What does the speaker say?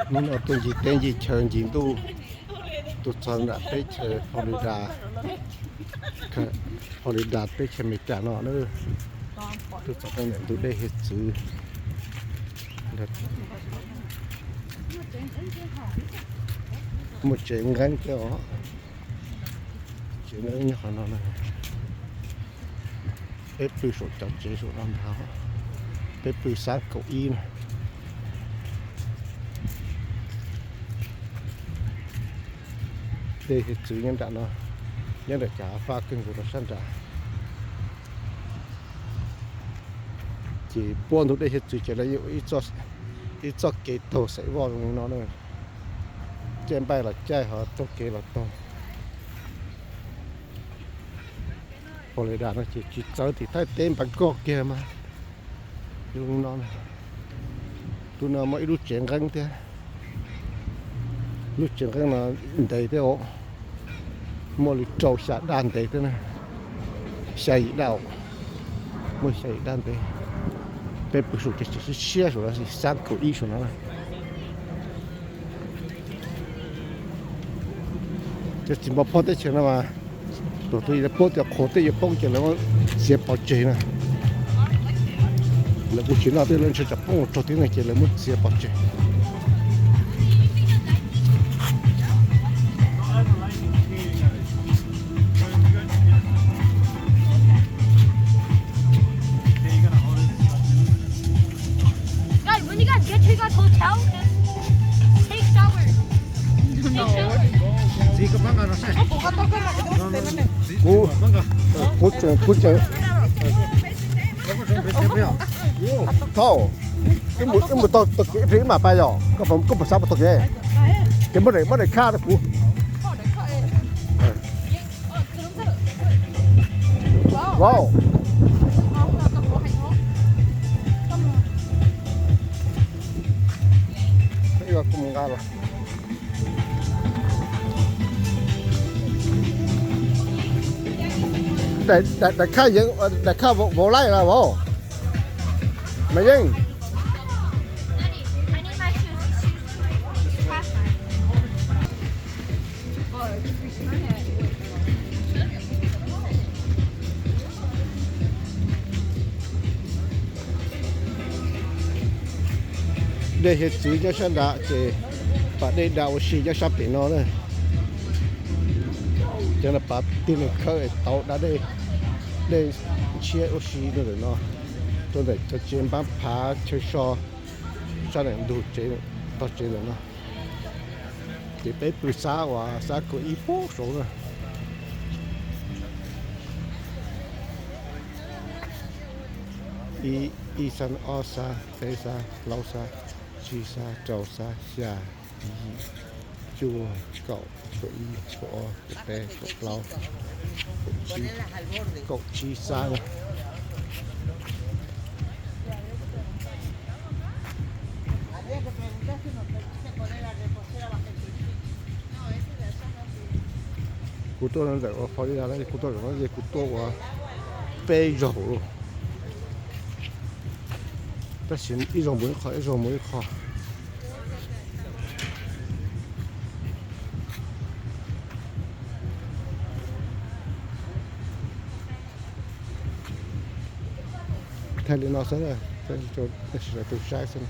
Hnub no tuaj ncig teb ncig chaw ncig ntuj, tuaj txog nram teb chaws Florida, Florida teb chaws Amelikas no na. Tuaj txog ntawm ntug dej hiav txwv. Muaj tsev nqeeb thiab os. Tsev nqeeb nyob qhov no na. Peb pw saum cov tsev saum no ntag. Peb pw xab kaum ib na. Dej hiav txwv nyob nram no, nyob nram cov faj kawg nkaus rau sab nrad. Ces puab ntug dej hiav txwv ces lawv yuav ib txoj kev taug xaim voj zoo li no na. Caij npaij los caij, ho taug kev los taug. Florida no ces tsis txawv tim Thaib teb npam koj kiag mas. Zoo li no, tus no muaj ib lub tsev nqeeb thiab. Lub tsev nqeeb no ntev thiab os, muaj li rau xya daj ntev thiab na. Xya yim daj, muaj xya yim daj ntev. Peb pw saum ces tseem siab siab saum no, xab kaum ib saum no na. Cov txiv npau pog teb chaws no mas, tus twg yuav paub tias qhuav tej yuav poob ces lawv muab txiav pov tseg na. Lawv kuj tsis noj twb lawv ntshe tsam poob los raug tib neeg ces lawv muab txiav pov tseg. Guys, when you guys get to you guys hotel, just take shower. Kuv, kuv tseem, kuv tseem thaum wb mus tau tog kev ib mam pais yom, koj puas xav mus tog kev? Ces muab daim, muab daim khaj rau kuv. Vauv, daim khaj yeev, daim khaj vauv laij na vauv. Mas yeej. Dej hiav txwv nyob sab nrad ces pas dej da ua si nyob sab pem no na. Cov no pas tig neeg khawb es tau da dej, dej ntshiab ua si rau ntawm no, rau ntawm cov tsev npab phav chaw so sab ntawm ntug tsev, tog tsev ntawm no. Ces peb pw xab uas xab kaum ib pub saud na. Ib, ib xab, ob xab, peb xab, plaub xab, tsib xab, rau xab, xya, yim, cuaj, kaum, kaum ib, kaum ob, kaum peb, kaum plaub, kaum tsib, kaum tsib xab na. Kuv tuaj ntawm ua Florida no, kuv tuaj zaum no ces kuv tuaj ua peb zaug lawm. Tab sis ib zaug mus ib qho, ib zaug mus ib qho. Thaij li no xwb, tab sis lawv tus saib xwb.